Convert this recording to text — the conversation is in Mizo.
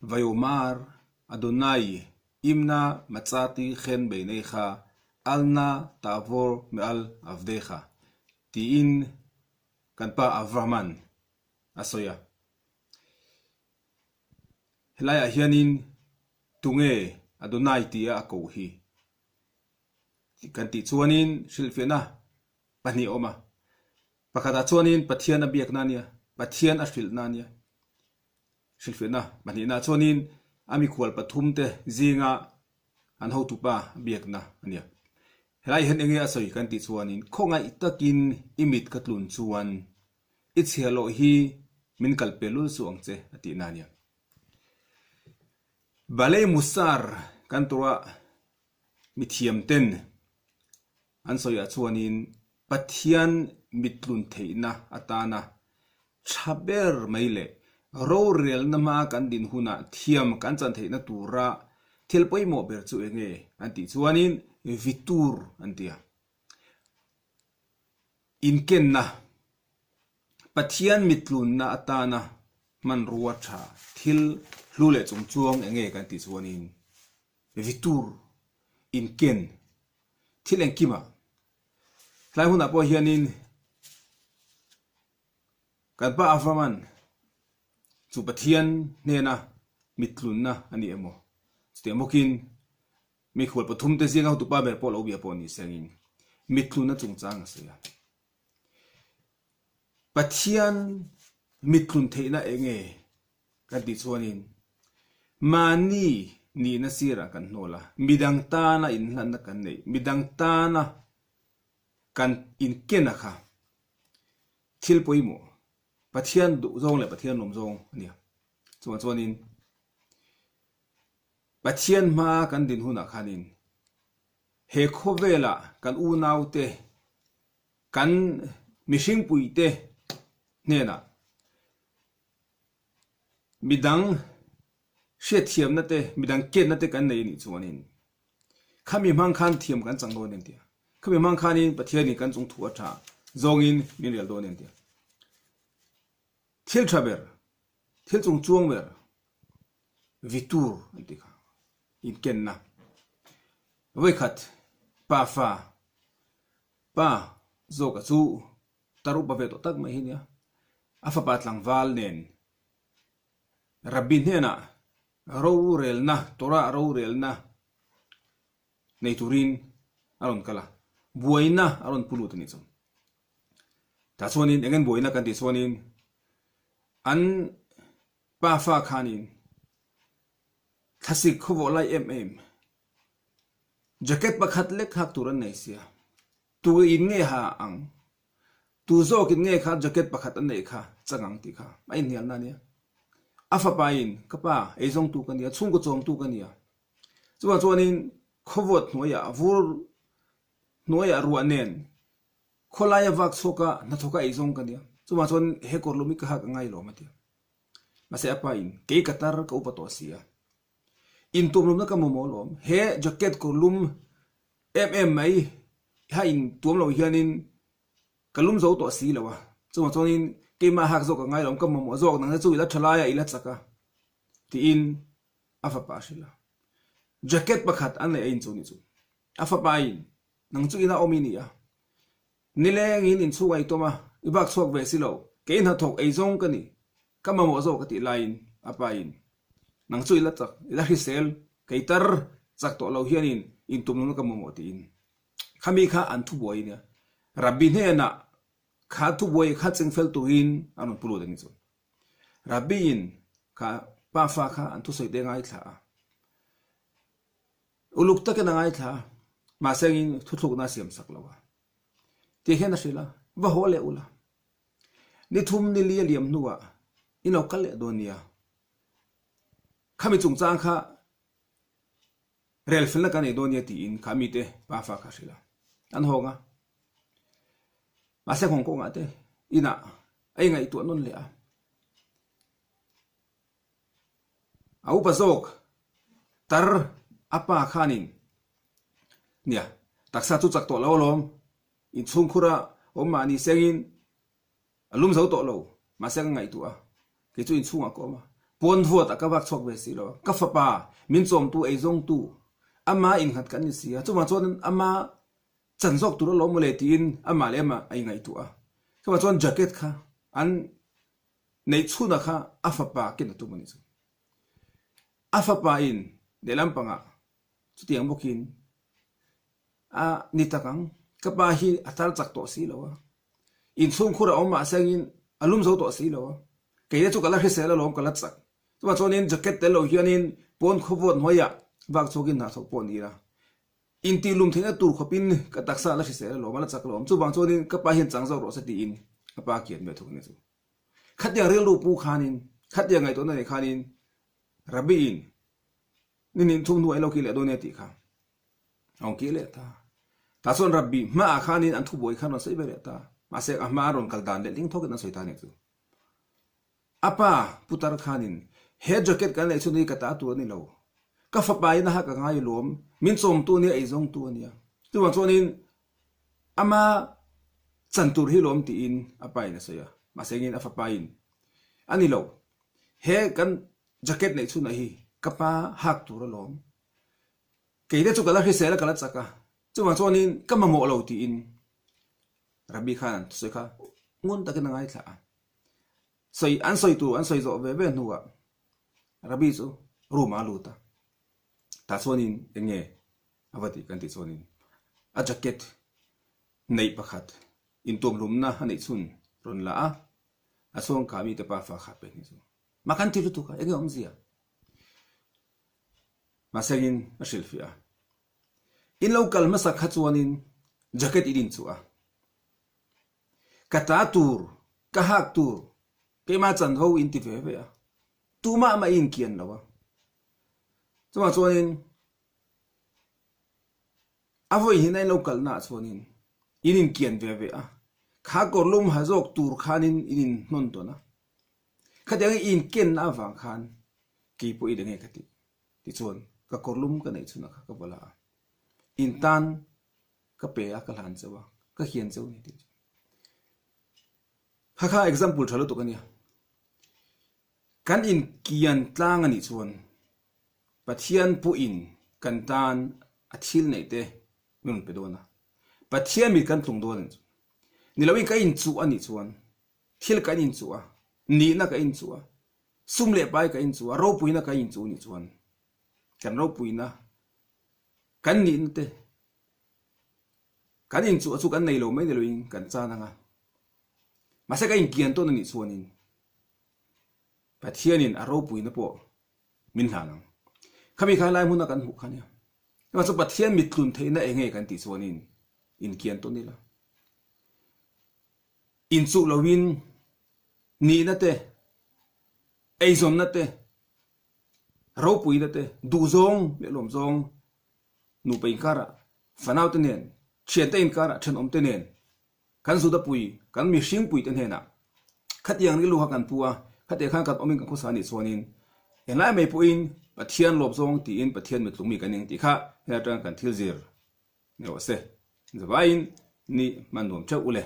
Vayomar, Adonai, Imna matsati chen beinecha, al na ta'avor me'al avdecha, tiin kan pa Avrahman a sawi a. Helaiah hianin tunge Adonai tia a koh hi kan tih chuanin hrilhfiahna pahnih a awm a. Pakhatah chuanin Pathian a biakna a nia, Pathian a hrilhna a nia. Hrilhfiahna pahnihnaah chuanin a mikhual pathumte zinga an hotupa biakna a nia. Helai hian enge a sawi kan tih chuanin khawngaih takin i mit ka tlun chuan i chhiahhlawh hi min kal pe lul suh ang che a tihna a nia. Balei Musar kan tura mithiamten An sawiah chuanin Pathian mittlun theihna atana tha ber mai leh rorelna hma kan din hunah thiam kan chan theihna tura thil pawimawh ber chu eng nge an tih chuanin vitur an ti a. Inkenna, Pathian mittlunna atana hmanrua tha thil hlu leh chungchuang eng nge kan tih chuanin vitur, inken, Thil engkimah tlai hunah pawh hianin kan pa Avraman chu Pathian hnena mittlunna a ni emaw chutiang bawkin mikhual pathumte zinga hotupa ber pawh lo bia pawh ni sengin mittlunna chungchang a sawi a. Pathian mittlun theihna eng nge kan tih chuanin mahni nihna sirah kan hnawl a, midang tana inhlanna kan neih, midang tana kan inkena kha thil pawimawh, Pathian duh zawng leh Pathian lawm zawng a nia. Chuvang chuanin Pathian hmaa kan din hunah khanin he khawvela kan unaute, kan mihringpuite hnenah Midang hriatthiamna te, midang kenna te kan nei anih chuanin khami hmang khan thiam kan chang dawn em tia, khami hmang khanin Pathianin kan chung thu a tha zawngin min rel dawn em tia. Thil tha ber, thil chung chuang ber, vitur an ti kha, inkenna. Vawikhat pafa, pa zawka chu Tar upa ve tawh tak mai hi nia. A fapa tlangval nen Rabbi hnenah rorelna, Torah rorelna nei turin a rawn kal a, buaina a rawn pu lut a nih chu. Tah chuanin eng nge buaina kan tih chuanin an pafa khanin thlasik khawvawh lai em em jacket pakhat lek hak tur an nei sia. Tu in nge ha ang? Tu zawk in nge kha jacket pakhat a neih kha chang ang tih kha a inhnialna a nia. A fapa in, Ka pa, eizawngtu ka nia, chhungkaw chawmtu ka nia. Chuvang chuanin khawvawt hnuaiah, vur hnuaiah ruah nen khawlaia vak chhuaka hnathawka eizawng ka nia. Chuvang chuan he kawrlum hi ka hak a ngai lawm a ti. Mahse a pa in, Kei ka tar, ka upa tawh si a. Intuamlumna ka mamawh lawm. He jacket kawrlum Em em mai, ha in tuam lo hianin ka lum zo tawh si lo a, chuvang chuanin keimah hak zawk ka ngai lo, ka mamawh zawk nang te chu i la tha lai a, i la chak a, tiin a fapa a hrilh a. Jacket pakhat an lei a in chu ni chu. A fapa in, nang chu ina awm i ni a, nilengin inchhungah i tawm a, i bak chhuak ve si lo, kei hnathawk ei zawng ka ni, Ka mamawh zawk ka tih laiin a pa in, Nang chu i la chak, i la hrisel, kei tar chak tawh lo hianin intumnuna ka mamawh tiin. Khami kha an thubuai nia. Rabbi hnenah kha thubuai kha chingfel turin an rawn pu lut a ni chu. Rabbi in kha pa fa kha an thusawi te ngaithla a. Uluk takin a ngaithla a, mahse engin thuthlukna a siam sak lo a. Ti hian a hrilh a, Va haw leh ula. Ni thum ni li a liam hnuah in lo kal leh dawn nia. Khami chungchang kha rel felna kan nei dawn nia tiin kha mite pafa kha hrilh a. An hawng a. Mahse nghawng kawngah te inah a ingaihtuah nawn leh a. A upa zawk tar a pa khanin nia taksa chu chak tawh lo alawm. Inchhungkhura awm mahni sengin a lum zo tawh lo, mahse ka ngaihtuah a, kei chu inchhungah ka awm a. Pawn vawt a ka vak chhuak ve si lo a, ka fapa min chawmtu eizawngtu ama innghat kan ni si a, chuvang chuan ama chan zawk tur alawm mawle tiin amah leh amah a ingaihtuah a. Chuvang chuan jacket kha an neih chhunah kha a fapa ken a tum a nih chu. A fapa in lehlam pangah chutiang bawkin a ni tak ang, ka pa hi a tar chak tawh si lo a, inchhungkhur a awm mah sengin a lum zo tawh si lo a, keia chu ka la hrisel alawm ka la chak. Chuvang chuanin jacket tel lo hianin pawn khawvawt hnuaiah vak chhuakin hna thawk pawh ni ila, intih lum theihna tur khawpin ka taksa a la hrisel alawm, a la chak alawm. Chuvang chuanin ka pa hian chang zawk rawh se tiin a pa kian ve thung a ni chu. Khatiang rilru pu khanin, khatiang ngaihtuahna nei khanin Rabbi in ni nin thum hnuai lo ki leh dawn e tih kha a rawn kir leh ta. Tah chuan Rabbi hmaah khanin an thubuai khan rawn sawi ve leh ta. Mahse a hmaa rawn kal dan leh ding thawkin an sawi ta a nih chu. A pa putar khanin he jacket kan neih chhun hi ka ta tur a ni lo. Ka fapa in a hak a ngai alawm, min chawmtu a nia, eizawngtu a nia. Chuvang chuanin Ama chan tur hi lawm tiin a pa in a sawi a, mahse engin a fapa in a ni lo, he kan jacket neih chhunah hi ka pa hak tur alawm, kei te chu ka la hrisel a ka la chak a, chuvang chuanin ka mamawh lo tiin Rabbi khan an thusawi kha ngun takin a ngaithla a, sawi an sawi tur an sawi zawh ve ve hnuah Rabbi chu room ah a lut a, tah chuanin eng nge A va tih kan tih chuanin a jacket neih pakhat intuamhlumna a neih chhun rawn la a, a chhuangkha mite pa fa kha pek ni chu. Mah kan ti lutuk a, enge awmzia? Mahsengin a hrilhfiah a, In lo kal hmasa kha chuanin jacket i din chu a, ka ta tur, ka hak tur, keimah chanvo in ti ve ve a, tumah mah i inkian lo a. Chuvang chuanin A vawi hnih na in lo kalna ah chuanin in inkian ve ve a, kha kawrlum ha zawk tur khanin in inhnawn tawn a. Khatiang i inkenna avang khan kei pawh i la nge ka tih tichuan ka kawrlum ka neih chhunah kha ka va la a, in tan ka pe a, ka hlan cheu a, ka hian cheu a ni tih chu. Kha kha example tha lutuk a nia. Kan inkian tlang a nih chuan Pathian pawhin kan tan a thil neih te min rawn pe dawn a, Pathian mit kan tlung dawn a nih chu. Ni loin ka inchuh a nih chuan thil kan inchuh a, nihna ka inchuh a, sum leh pai ka inchuh a, ropuina ka inchuh a nih chuan kan ropuina, kan nihna te kan inchuh a chu kan nei lo mai ni loin kan chan ang a. Mahse ka inkian tawn a nih chuanin Pathianin a ropuina pawh min hlan ang. Khami kha helai hmuna kan hmuh kha nia. Chuvang chu Pathian mittlun theihna eng nge kan tih chuanin inkian tawn ila. Inchuh loin nihna te, eizawnna te, ropuina te, duhzawng leh lawmzawng nupa inkarah, fanaute nen, thiante inkarah, thenawmte nen Kan Judapui, kan mihringpuite hnenah khatiang rilru kha kan pu a, khatiang khan kan awmin kan khawsa anih chuanin englai mai pawhin Pathian lawp zawng tiin Pathian mitlungmi kan eng tih kha hei atanga kan thil zir ni rawh se. Zavaiin ni hman nuam theuh u le.